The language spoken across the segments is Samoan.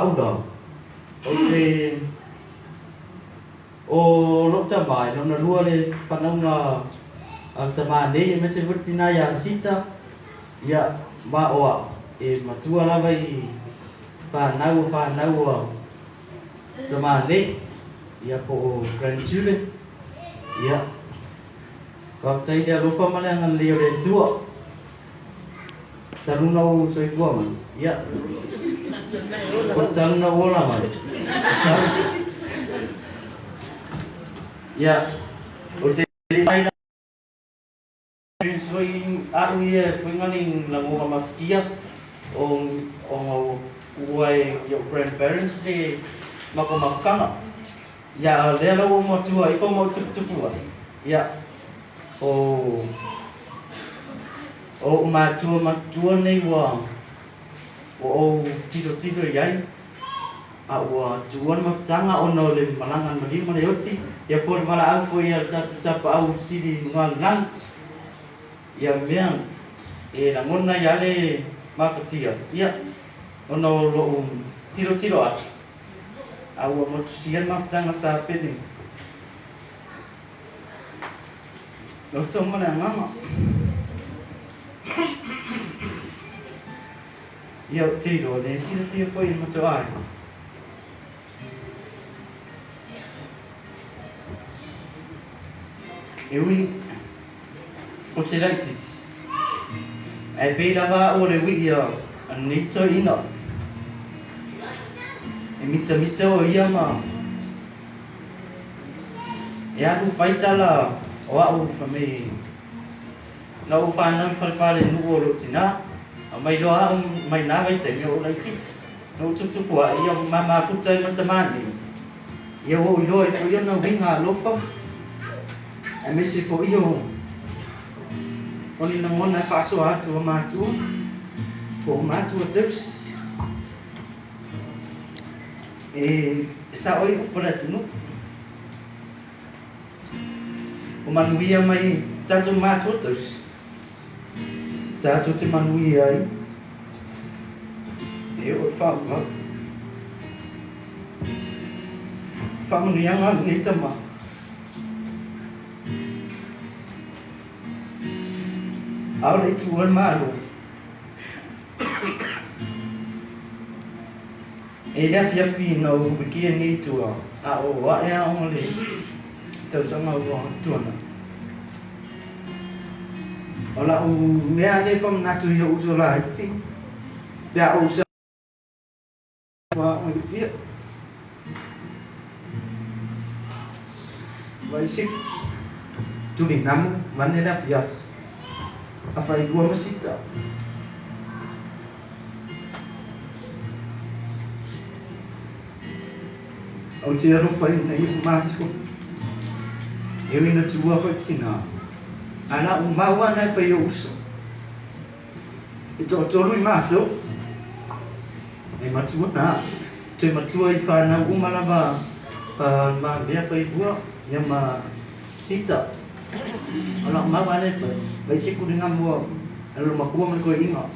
Maula, ou te o lou tama e lona lua le fanauga a le tama nei aemaise foi le tina ia Sita, ia, ma o a'u e matua lava i fanau o fanau a tama nei, ia po o grandchildren, ia, faafetai i le alofa ma le agalelei o le Atua. Talu ona ou soifua mai, ia, o talu ona ou ola mai, ia, ou te le foi a'u ia e fuiga ni lagoga mafikia o ona ua ku'ua e o'u grandparents le matou mafutaga. Ia, a o lea la ua ou matua ifo ma ou tuputupu ai, ia, o o'u matua matutua nei ua ou tilotilo i ai, a ua tuua le mafutaga ona o le malaga a le maliu ma le oti, ia po o le valaau foi a le tatou tapaau sili i luga o le lagi. Ia mea e lagona ai lava le mafatia, ia, ona o lo'u tilotilo atu, a ua motusia le mafutaga sa pele loto ma le agaga. Ia ou te iloa le silafia foi e le matou aiga. E ui o te laititi, ae pei lava a'u o le ui'i a lenei toeaina. E mitamita o ia ma e alu fai tala o a'u fai mai na ou fanau i falefale nuu o lou tinā, a mai loa a'u mai nā vaitaimi o ou laititi. Na ou tuputupu aʻe ia ma mafuta ai ma tamā nei. Ia ua ou iloa ai foi ona uiga alofa, aemaise foi o o ni lagona e faasoa atu a matua, po o matua tausi. E sao ai upu a le atunuu. O manuia mai tatou matua tausi, tatou te manuia ai e oo i faauau. Faamanuiaga a lenei tama. Aole i tuua le Malo. E le afiafi na ou wikia nei tua, a o aʻe aoga le tausaga ua tuanai. O la'u mea lea e faamanatu i o'u uso laiti, pe a ou aoga i Apia. Vaisi tulinamu mane le afiafi, afailua ma sita. Ou te alofa ina i o'u matua, e ui ina tuua foi tinā, a la'u mau ana e fai o'u uso. E toatolu i matou, e matua nā, toe matua i whanau uma lava pa ma mea failua, ia ma sita. O la'u mau ana e fai, vai siku le ngamua a lo makua ma le koeʻiga.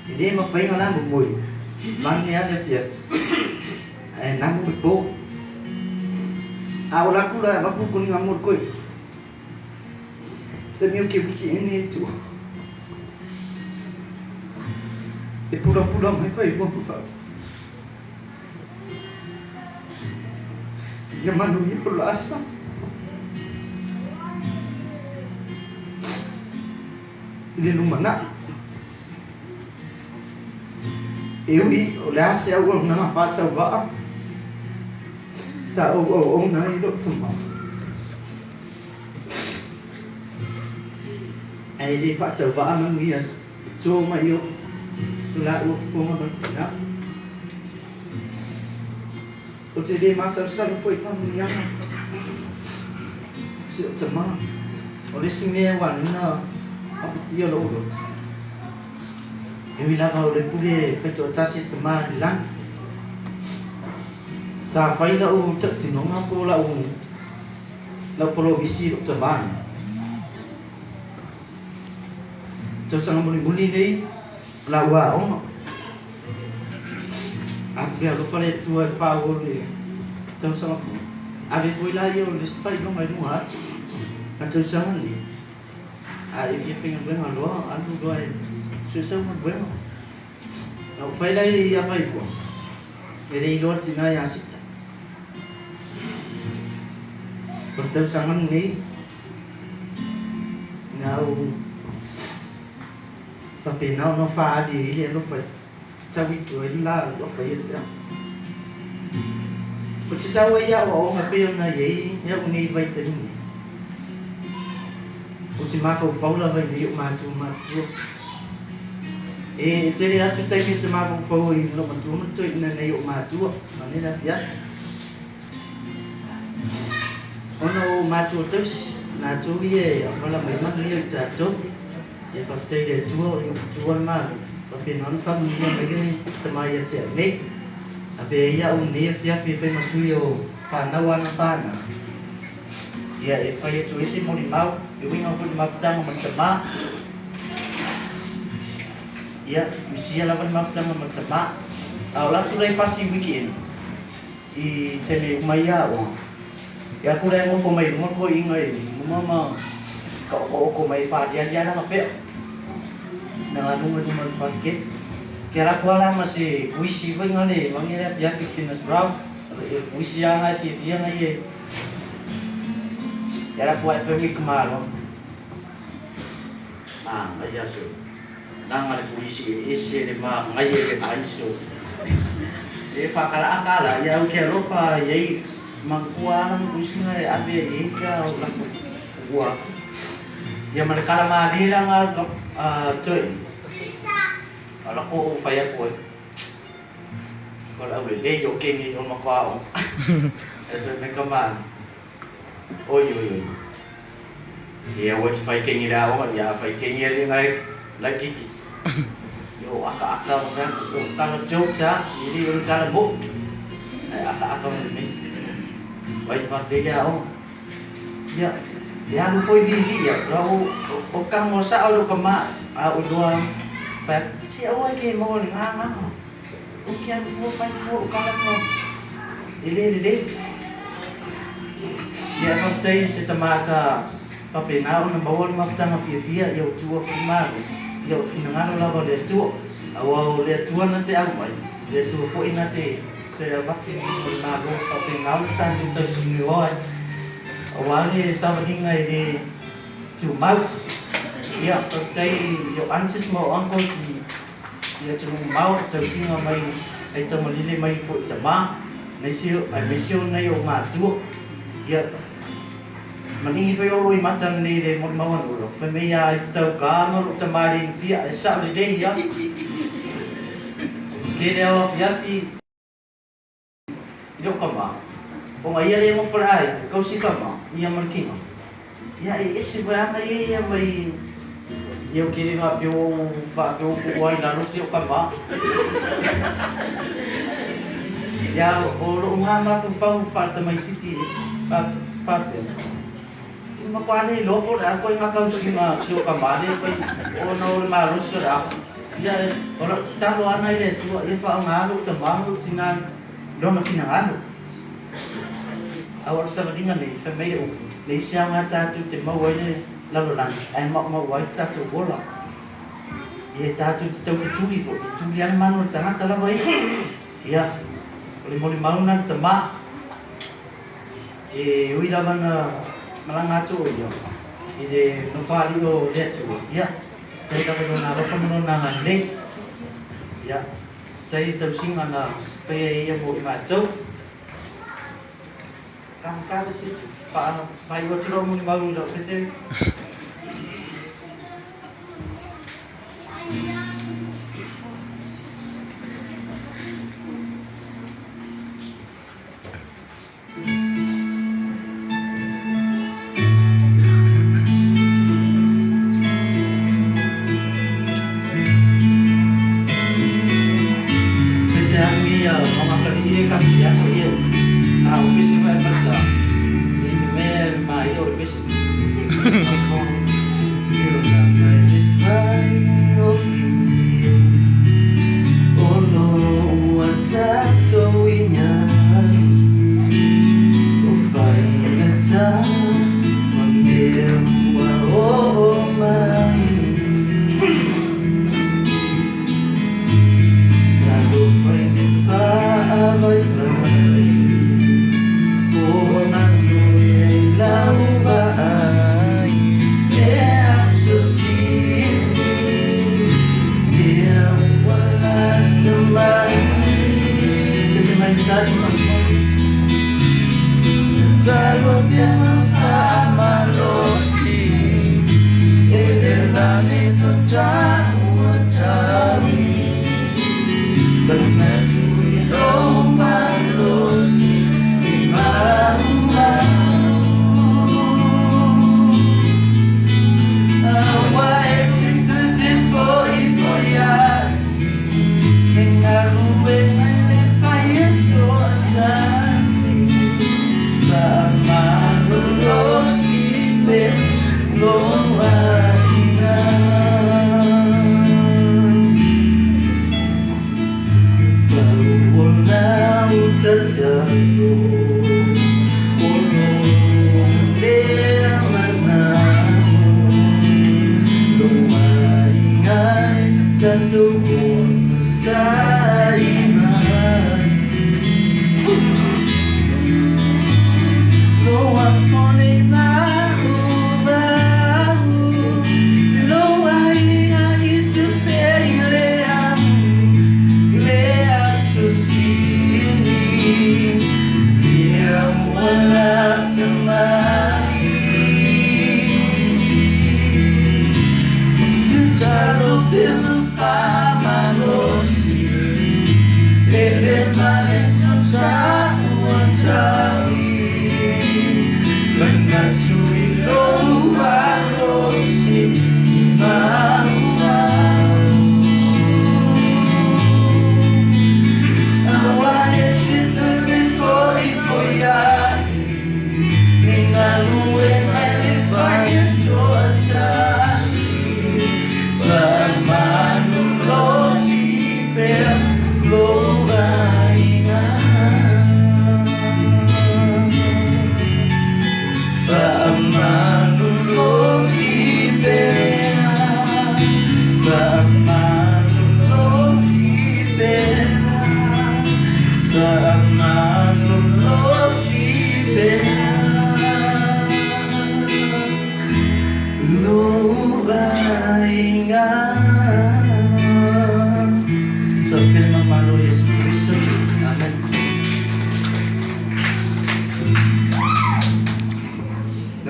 E le mafai ona momoe mane a le afiafi, ae namu le po. A o laku la avatu koniga mo le koeʻiga. Taimi o ke wikeʻene e tua. E pulapula mai failua ma fau. Ia manuia o la asa. I le lumanai. E ui o le a se auaunaga faatauvaa sa ou auauna ai i lou tama, ae le faatauvaa manuia i tua mai o lāua fofoga ma le tinā. Ou te le masalosalo foi i faamanuiaga si ou tama. O le isi mea ua nuna apatia lou loto, e ui lava o le pule faitoatasi a tama i le lagi. Sa fai la'u tautinoga po o la'u lau polomisi i lo'u tama nei. Tausaga mulimuli nei la'u aoga. Ave alofa le Atua e faaauau le tausaga fou. Ave foi la ia o le isi faailoga i luga atu a tausaga lenei. A e fia faigaluega loa, alu loa e sue sau galuega. Na ou fai la ia failua, e le iloa le tina ia Sita. O le tausaga lenei, na ou faapena ona faaali ai le alofa tau i tua i le la alofa ia te au. Ou te sau ai i aoaoga pei ona i ai au nei vaitaimi nei. Ou te mafaufau lava i nai ou matua matutua. E tele atu taimi ou te mafaufau ai i lou matua ma toeaina nai ou matua ma nei afiafi. Ona o matua tausi, latou ia e auala mai manuia i tatou. Ia faafetai i le Atua o le Atua le Malo, faapena ona faamanuia mai le Tama ia te au nei. Avea ai au i lenei afiafi e fai ma sui o fanau ana fanau, ia e fai atu ai se molimau e uiga foi i le mafutaga ma le Tama. Ia, misia lava le mafutaga ma le Tama. A o latou la e pasi i weekend, i taimi e uma ai aoga, ia aku la e nofo mai luga toeaiina i luma ma taotoooto mai e faaliali lava lana pea na galuga i luma o le faletele. Ke ala atu lava la ma se kuisi foi na le mani le afiafi fitness round, o le kuisi lava na e fiafia na ia e ala atu lava e fai mai tamaloa. Manaia aso. Langa le kuisi e ese le manaia le aiso. E whakalaaka la ia au ke alofa i ai manatua ana ma kuisi na e ave i ai ka o lako ua. Ia ma le kala malie la nga toi. A lako o whai aku ai. Ko le au le lei o kengi o makoa o. E toe me ka mani. Oi oi oi. Ia ua te whai kengi le aoga, ia a whai kengi ali ngai laikiki. Ia o aka aka o mea, o kala jokes a, i li o le kala mo. Ai aka aka o nei. Wai te whate le aoga. Ia, e alu foi li li ia, la o, o kango sa o lo ka ma, a o lua, whai, si aua ke mo le ngā ngā. O ke alu fua whai fua o kala mo. E le lelei. Ia faafetai se tama sa faapena ona maua le mafutaga fiafia ia ua tuua foi malo ia o finagalo lava o le Atua aua o le Atua na te aumai o le Atua foi na te toe avatu o le Malo faapena ona tatou tausinioa ai aua le savaliga e le tumau. Ia faafetai i o aunties ma o uncles i i atunuu mamao tausiga mai ai taumalile mai foi tama aemaise o nai ou matua. Ia, manigi foi olo i mata lenei le molimau a Nolo, fai mai ia i tauka ma lou tamalii pia e sao lelei ia. Tele ao afiafi i lou tama, ona ia le nofo le aiga, e kausi tama ia ma le kino. Ia e ese foi ana ia ia mai ia o kele faapea ua faapea ua tuu ai lalo si o tama. Ia o lou nga mafaufau faatamaititi faapea. I matua le iloa po o le a koe nga tausiga si o tama le fai ona o le malosi o le aho. Ia o lau tatalo ana i le Atua ia faaaoga lou tama ma lou tina i lona finagalo. A o le savaliga nei, fai mai le upu, leai se aoga tatou te maua ai le lalolagi ae maumau ai lo tatou ola. Ia tatou te tau fetuli foi, e tuli lava le manu o le tagata lava ia. Ia, o le molimau lena le tama. E ui lava na malaga atu o ia i le nofoalii o le Atua, ia, tai lava i lona alofa ma lona agalelei. Ia, tai i tausiga na faia e ia mo i matou. Ka se faaiu atu lau molimau i lau pese. Pese aku ia ma makali'i e kami aku ia a o pese mai masa i me mea ma ia o le pese.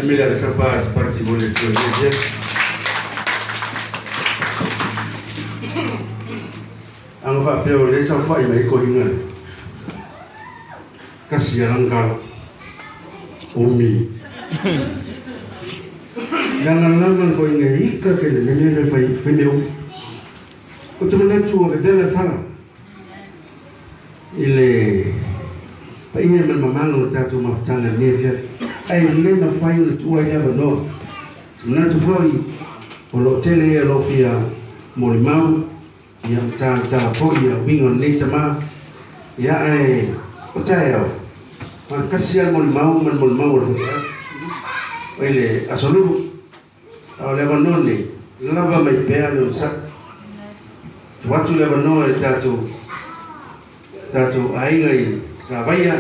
Mele le sapa te pati mo le tua le Anga faapea o le saofai mai kohinga le. Kasi ya langkala. Umi. Langa langa kohinga ika ke le mele le fai fai meu. O te manatu o le le fala. I le paia ma le mamalu o le tatou mafutaga i lenei afiafi. Ae le mafai ona tuua ai le avanoa. Te manatu foi o lo o tele ia lo fia molimau ia talatala foi ia uiga o lenei tamā. Ia ae o taeao, na o le tasi lava le molimau ma le molimau o le faifeau. O le Aso Lulu. A o le avanoa lenei, lava mai pea le onosai. Tuu atu le avanoa i le tatou aiga i Savaia.